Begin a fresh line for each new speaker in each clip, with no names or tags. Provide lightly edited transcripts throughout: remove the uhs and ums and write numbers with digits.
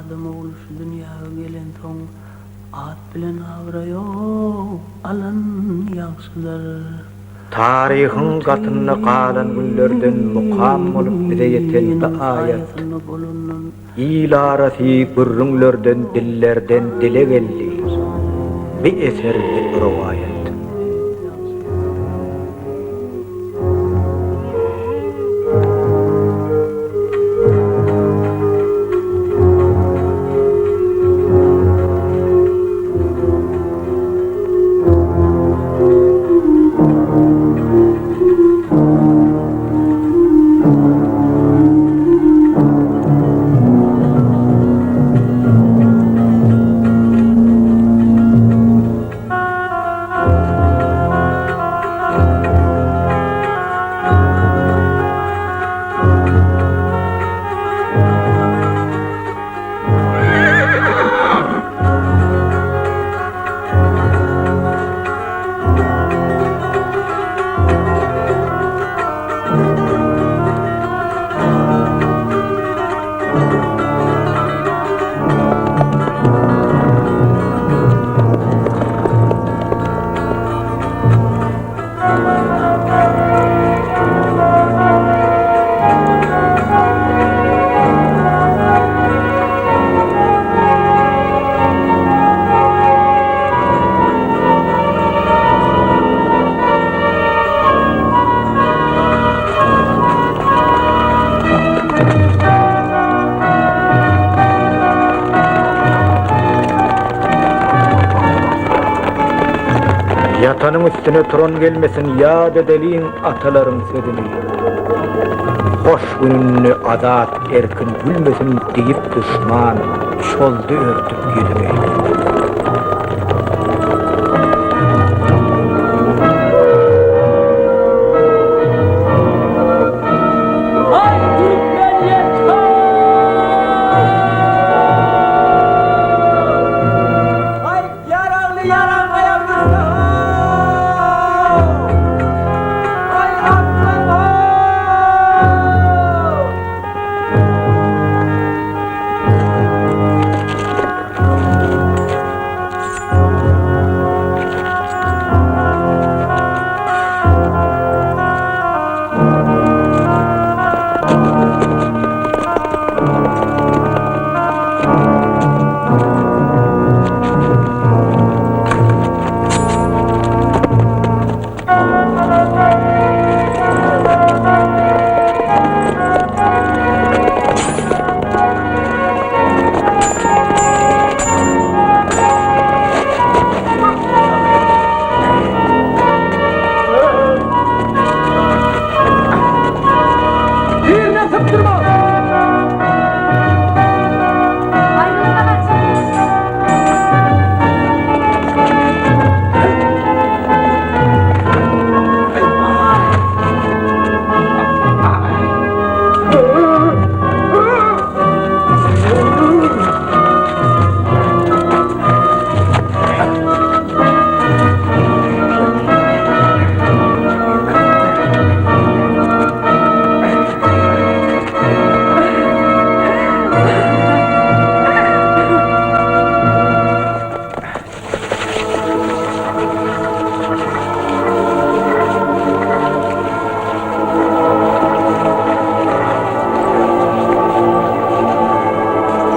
Adam ogly şu dünýäge gelensoň, at bilen abraý-ow alan ýagşydyr.
Taryhyň gatynda galan günlerden mukam bolup bize ýeten bu aýat il arasy gürrüňlerden dillerden dile geldi. Bi eser bi rowaýat. Ýatanyň üstüne turan gelmesin ýat edeliň atalaryň sözüni. Hoş gününde azat erkin gülmesin diýip duşman çoldy örtüp ýüzüni.
Aý türkmen ýetho! Aý ýaragly ýarag aýak Aý aslan ho! Birine sypdyrma!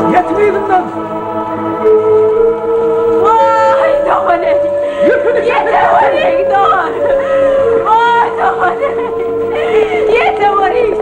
Ýetiň yzyndan!
Waý dogan eý!
Ýüpüni
Ýetewerik dogan! Waý dogan eý! Ýetewerik!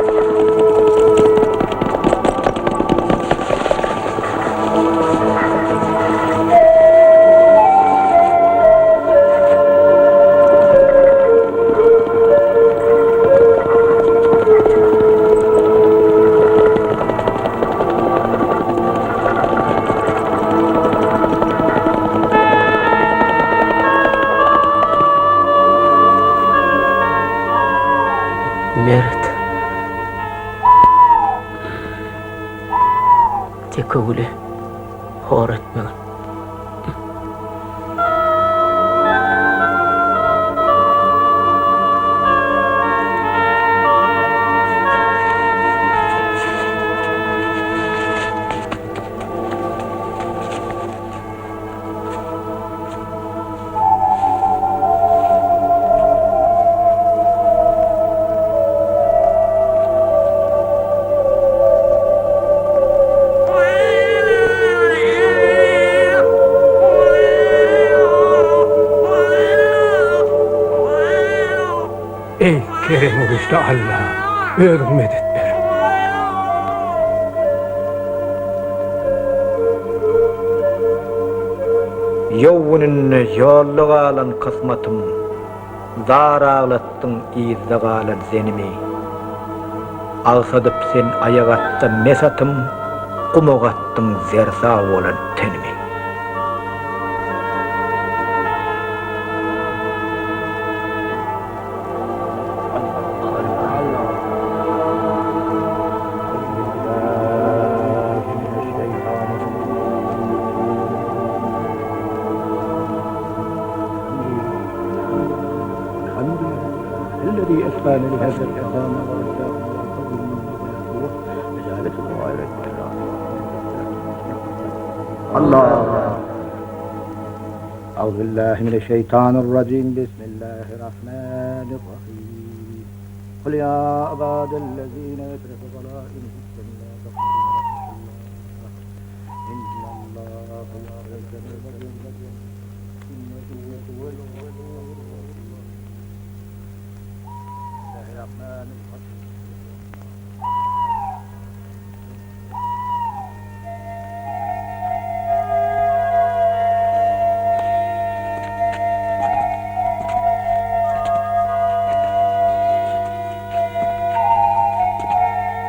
Mert. Tekegüli hor etmegin.
Bagyşla Alla, özüň medet ber.
Ýow gününde ýolda galan kysmatym, Zar aglatdyň yzda galan zenimi. Agsadyp sen aýak atda mes atym, Guma gatdyň zerzaw bolan tenimi.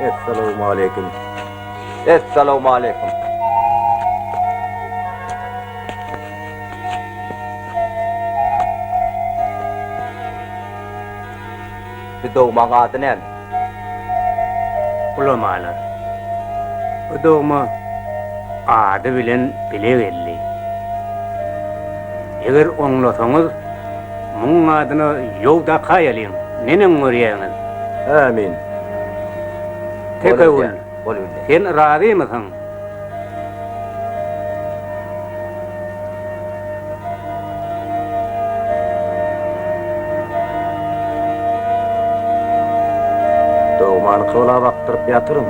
Essalawmaleýkim. Essalawmaleýkim. Bu dogmaň ady näme?
Ulamalar, Bu dogma ady bilen bile geldi. Eger oňlasaňyz, muň adyna ýow dakaýalyň, neneň görýäňiz?
Ämin.
Tekewül, sen razymysyň?
Dogmany kybla bakdyryp ýatyryn.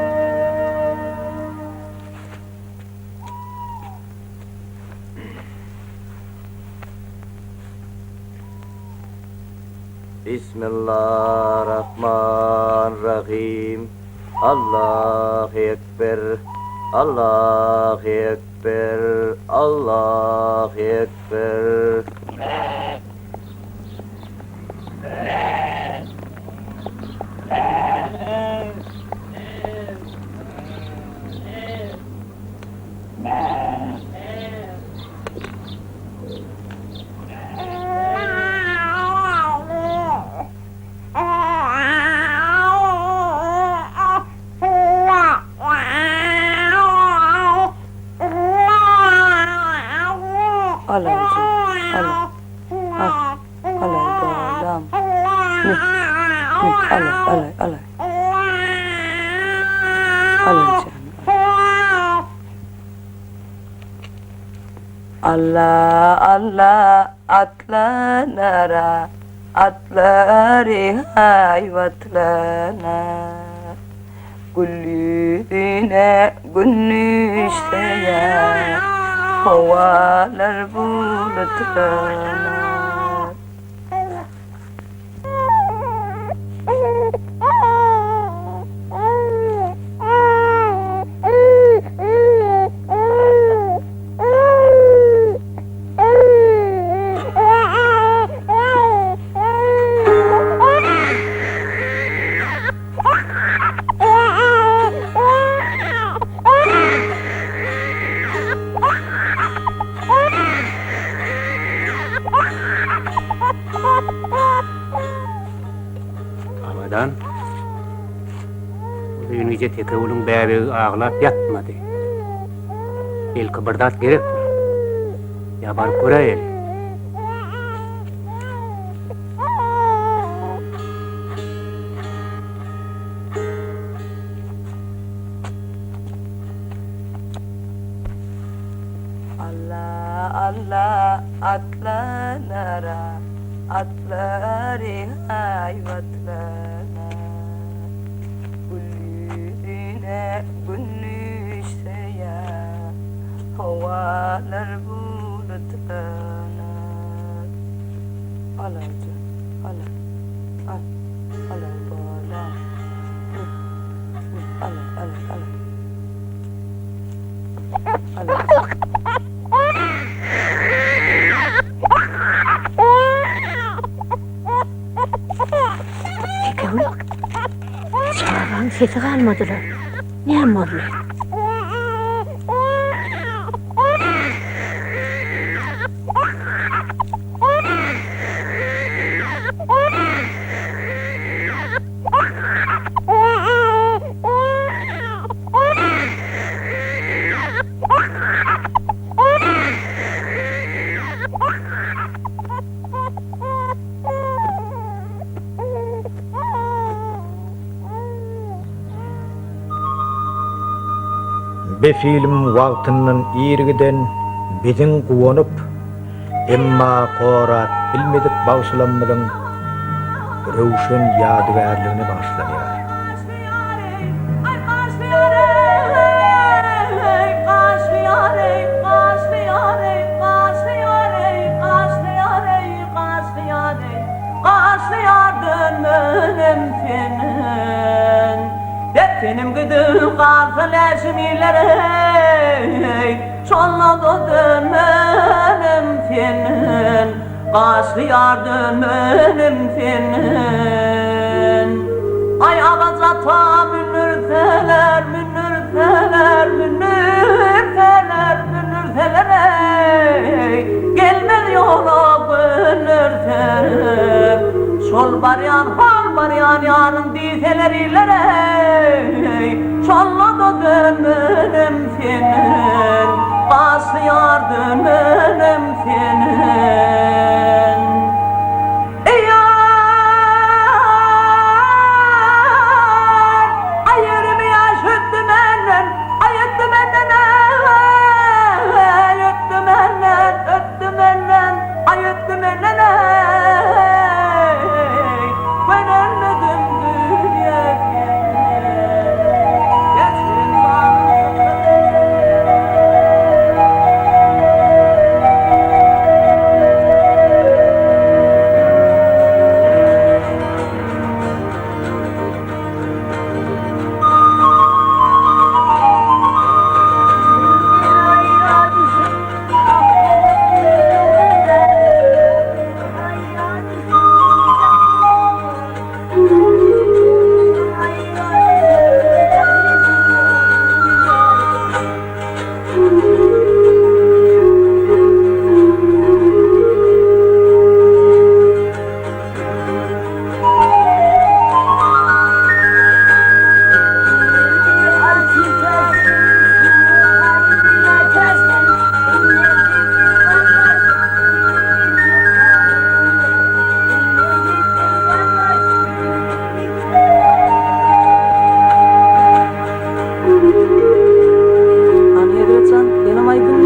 Bismillah-rahman-rahim. Allahu ekber. Allahu ekber. Allahu ekber.
Al aýjy, al, al, alaý balam. Mü, mü, alaý, alaý, alaý. Alaý jany, al. Alla, alla, atlanara, atlary haýbatlanar. Gül ýüzüne gün düşse ýa, howalar bulutlanar.
Abadan. Uzyn gije Tekewulyň bäbegi aglap ýatmady. Belki bir zat gerekdir. Ýa baryp göräýeli.
Alla alla atlanara atlary haýbatlanar. Gül ýüzüne gün düşse ýa howalar bulutlanar. Al aýjan al al al alaý balam.
Tekegül, çagaň sesi galmadyla. Näme boldy?
Bi film wagtyndan ir giden biziň guwanyp, emma gorap bilmedik bagşylammyzyň röwşen ýadygärligine bagyşlanýar.
Gaşly ýar dönmenem senden. Aý agaç ata mündürseler, mündürseler, mündürseler, mündürseler eý, Gelmez ýola göndürseler. Şol barýan, hol barýan ýaryň diýseler iller eý, Şonda-da dönmenem senden. Gaşly ýar dönmenem senden. Eý ýar, aý ýerimi ýaş ötdi menden, Aý ötdi menden eý, ötdi menden, ötdi menden, Aý ötdi menden eý, Gönenmedim dünýe senden. Geçen Hany Hezret jan, senem aýdyň.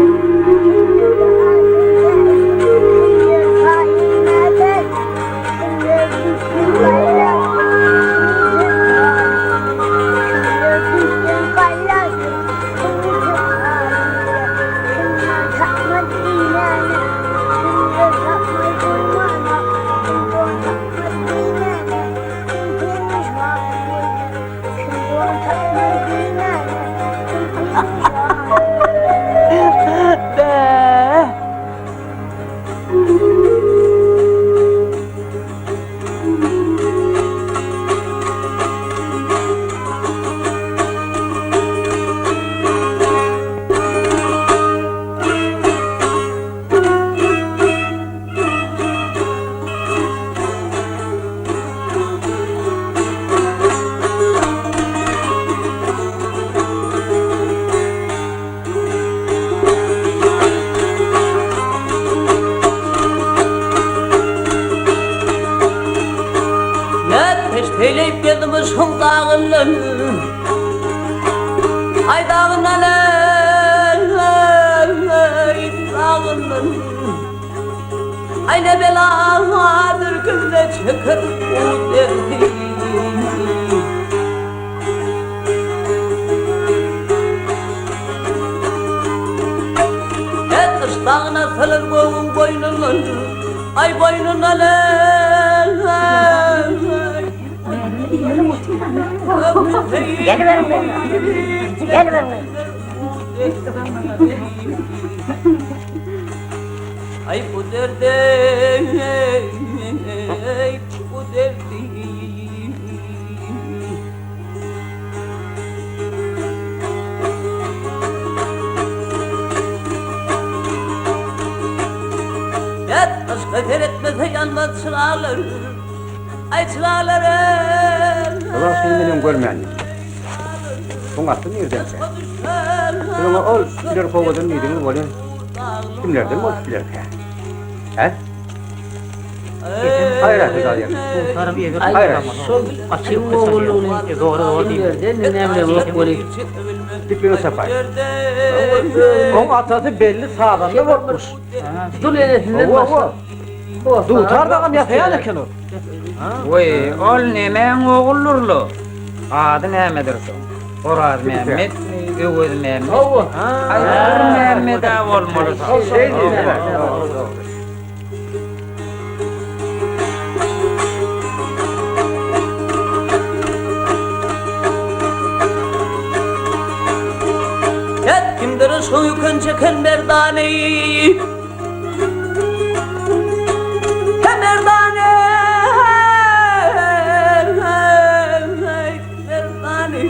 Bäh! Nätmiş peýleýip geldim yşgyň dagyndan Aý dagyndan eý dagyndan Aý ne bela bir günde çeker bu derdi. Ýatyş dagyna salar göwün boýnundan, Aý boýnundan eý.
Geliberiň, geliberiň.
derdi Aý bu derde bu derdi Et başga seretmese ýanmaz çyralar Aý çyralar
Olar seni menem görmändim. Oň asly nirdenkä? Siz oňa ol biler kowadan diýdiňiz welin, kimlerden bolup bilerkä? Hä? Gaýrat et alýan. Gaýrat. Dikliňi çapaý.
Oň atasy belli sazanda bolupmyş. Dul enesinden başga. Dutar dagam ýasaýan eken ol.
Weý, ol nemäň oguldyr-la? Ady nämedir şoň? Orazmämmetmi, Öwezmämmetmi? Haýsy bir Mämmed-ä bolmaly şol.
Et kimdir yşgyň ýükün çeken merdany? He merdany, merdany,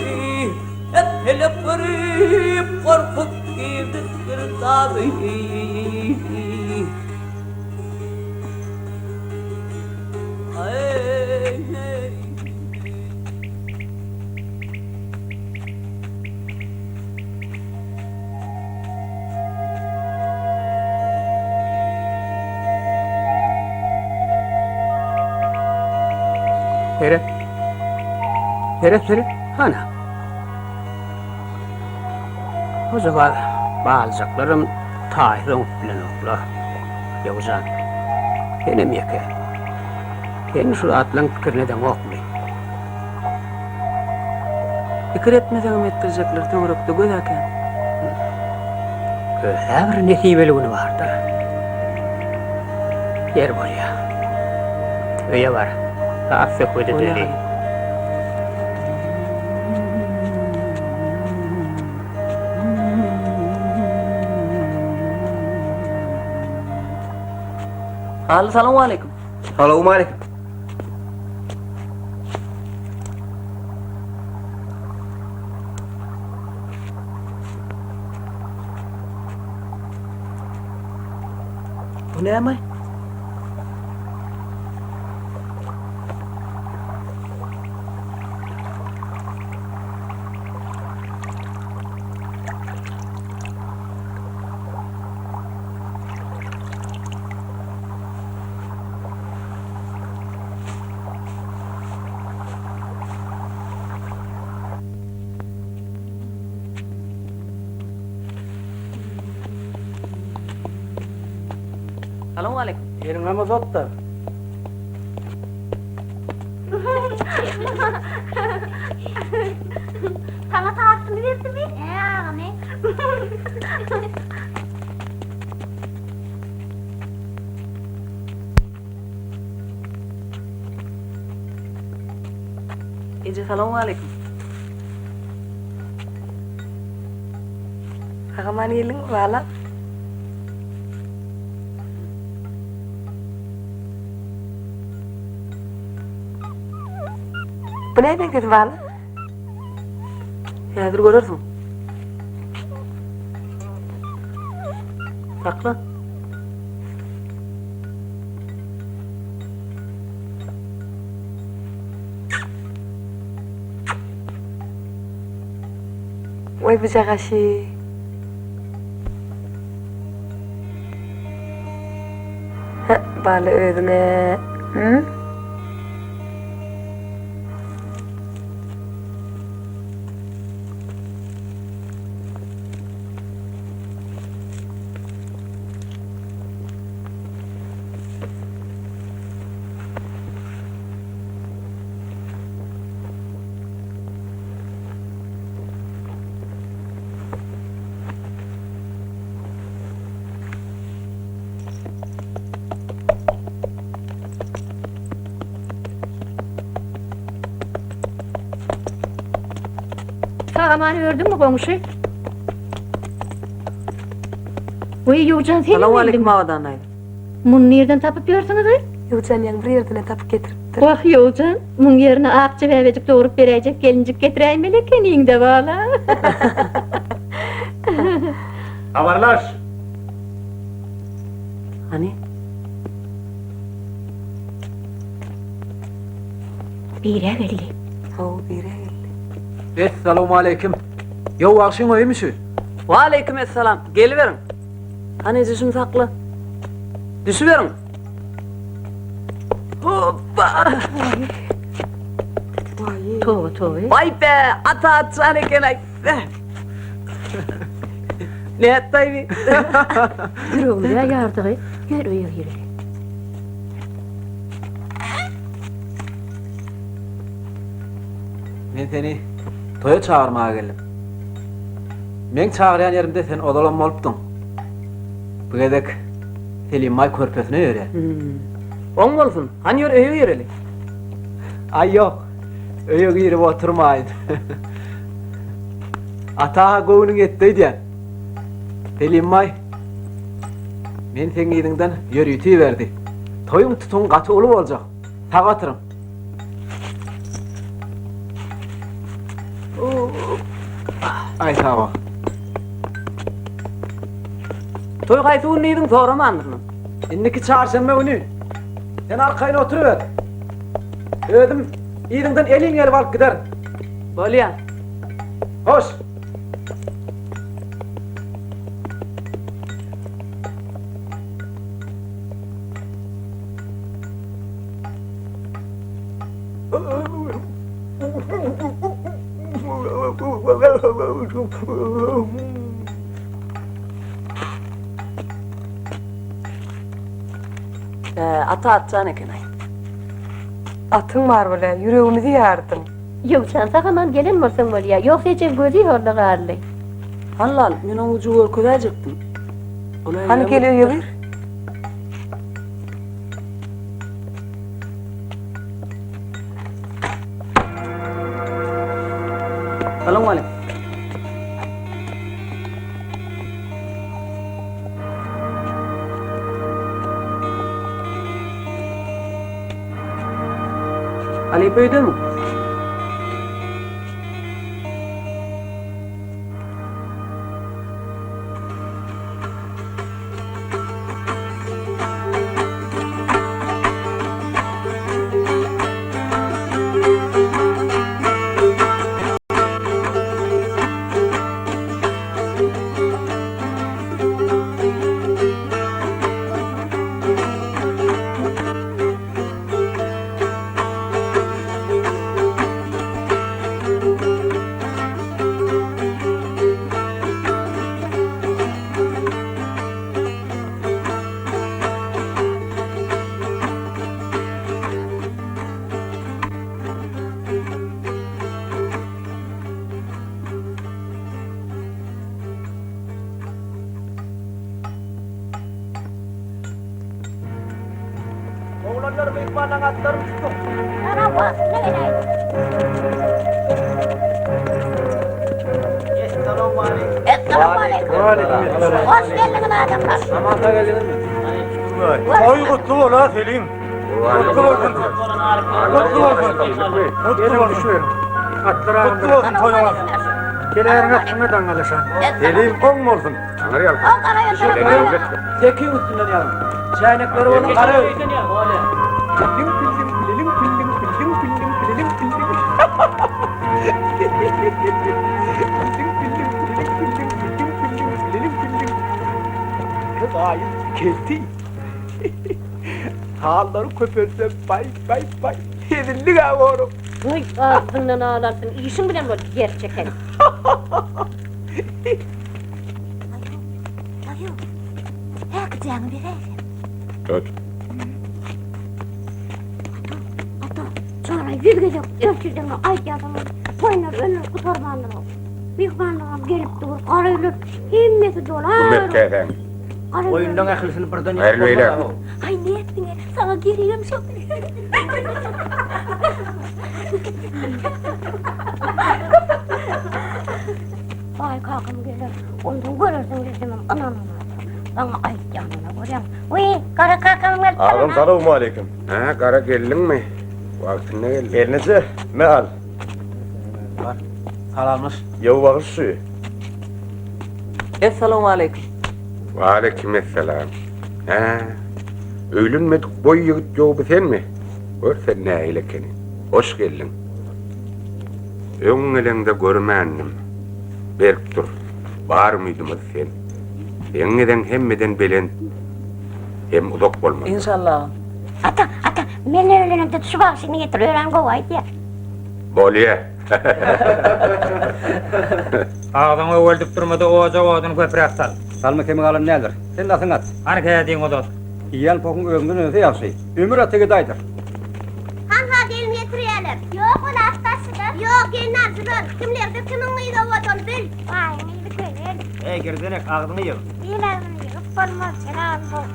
Et pelek görüp gorkup girdi girdaby.
Seret. Seret, seret. Hana. Hojagaz baljaklaram taýsyz oňup bilenoklar. Ýowjan, senem ýeke. Sen şu zatlaryň pikirini edeňokmy?
Pikir etmeseňem etdirjekler töwerekde göz-ä kän.
Öz-ä bir nesibeli güni bardyr. Ýer bolýa. Öýe bar. Saz söhbet edeli.
Hally salowmaleýkim.
Salowmaleýkim.
Bu näme? Salowmaleýkim.
Eliňem uzat-da.
Saňa saatsyny berdimi? Hä, agamy.
Eje salowmaleýkim.
Sag-aman geldiňmi, balam? Bu nämäň sesi balam?
Häzir görersiň. Sakla.
Waý bujagaşy. Hä, bala özüňe. Hü?
Sag-aman ördüňmi, goňşy? Weý, Ýowjan senem
Salowmaleýkim Abadan daýza.
Muny nirden tapyp ýörsüňiz aý?
Ýowjan ýaňy bir ýerden-ä tapyp getiripdir.
Wah, Ýowjan, muň ýerine akja bäbejik dogrup beräýjek gelinjik getiräýmeli ekeniň-dä, bala.
Habarlaş!
Hany?
Birä geldi.
Hawa, birä geldi.
Essalawmaleýkim. Ýow bagşyň öýümi şu? Waleýkim essalam. Geliberiň. Hany eje şuny sakla. Düşüberiň. Hoppa!
Toba toba.
Waý be, ata atjan eken-aý. Nätdaý bi?
Ýüregimiz-ä ýardygy. Ýör öýe gireli.
Men seni toýa çagyrmaga geldim. Meň çagyrýan ýerimde sen ozalam bolupdyň. Bu gezek Selimbaý körpesine ýörýär. Oň bolsun, hany ýör öýe gireli. Aý ýok, öýe girip oturmaýyn. Ata-ha göwnüň ýetdi öýdýän. Selimbaý, men seň yzyňdan ýörite iberdi. Toýuň tutuňy gaty uly boljak. Sag oturyň. Aý sag bol. Toý haýsy gün diýdiň soramandyryn. Indiki çarşenbe güni. Sen arkaýyn oturyber. Özüm yzyňdan elin gelip alyp giderin. Bolýa. Hoş. Ata atjan eken-aý.
Atyň bar bile, ýüregimizi ýardyň.
Ýowşan, sag-aman gelen bolsaň bolýa. Ýogsa ejeň gözi horda galdy.
Hallal, men oňa ujy görkezäýjekdim.
Hany gel öýe gir.
Salowmaleýkim. Halypa öýdemi?
Oglanlar myhmanlaň atlaryny tutuň.
Ana wagtynda geläýdim.
Essalawmaleýkim.
Essalawmaleýkim. Hoş geldiňiz adamlar.
Aman sag geldiňizmi?
Toý gutly bola Selim. Gutly bolsun. Gutly bolsun. Gutly bolsun. Gutly bolsun toýuňyz. Geläriň atyňa daňalaşan.
Selim oň bolsun. Aňry ýalkasyn.
Sekiň üstünden ýazyň. Çäýnekleri bolsa gara öý. Pilliň pilliň pililiň pilliň pilliň pilliň pililiň pilliň. Pilliň pilliň pililiň pilliň pilliň pilliň pililiň pilliň. Gaýym kelti. Hallary köpeltsem baý baý baý. Hezillig-ä borum.
Goý, agzyňdan alarsyň, işiň bilen bol, ýer çeken.
Daýy, daýy, häkijäňi beräýseň.
Tut.
Ata, ata, çara ýüz gezek ertirden aýdýarsyň, toýlar öňler gutarmandyr. Myhmanlaram gelip dur, gara öýler hemmesi dolar.
Güm et käsäňi.
Oýunlaň ählisini birden
ýykyp bolmaz-a.
Aý, nätdiň-e, saňa geregem şo. Baý kakam geler, ondan görersiň diýsemem ynanamaz. Maňa aýtýanyna görýäň. Wiý, Gara kakamam gelipdir.
Agam salowmaleýkim.
Hä, Gara geldiňmi? Wagtynda geldiň.
Gelneje, me al.
Bar. Salamlaş.
Ýow bagyş şu.
Essalawmaleýkim.
Waleýkim essalam. Hä, öýlenmedik boý ýigit ýow bu senmi? Gör sen nähili ekeni. Hoş geldiň. Öň geleňde görmändim. Berk dur. Bar umydymyz sen. Seň gezeň hemmeden belent hem uzak bolmalydyr.
Enşalla.
Ata, ata, men öýlenemde şu bagşyny getir, örän gowy aýdýar.
Bolýa.
Agzyňy öweldip durma-da, ojaga odun köpräk sal.
Salma kemi galan däldir. Sen dasyňy at.
Hany kädiňi uzat.
Iýen pohuň özüňden önse ýagşy. Ömür ata gedaýdyr.
Hanha gelin getirýäler. Ýok ol at daşyda. Ýok gelin alyjylar. Kimlerdir kimiň gyzy owadan bil. Baýyň yzy könel.
Eý girdenek agzyňy ýyg.
Il agzyny ýygyp bolmaz sen agzyny bog.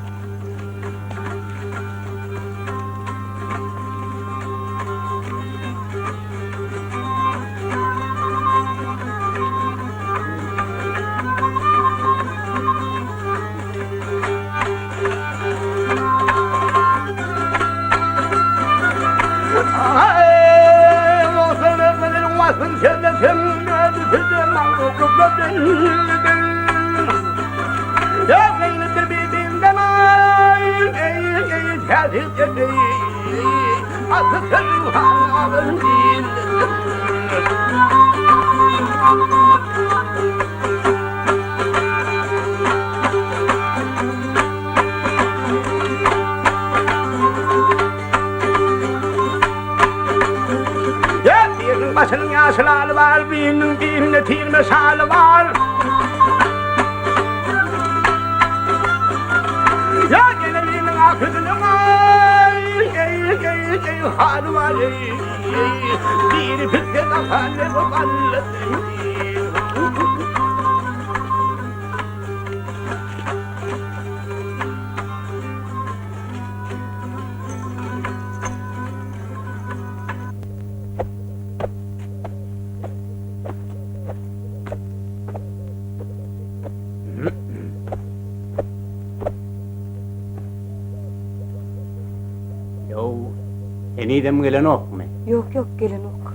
Biriniň başynyň ýaşyl aly bar, biriniň birinde tirme şaly bar. Ýa gene biriniň ak ýüzüniň aý, eý, eý, eý, haly bar, eý, eý, biri pisse tapan,
Ýow, henizem gelenokmy?
Ýok, ýok, gelenok.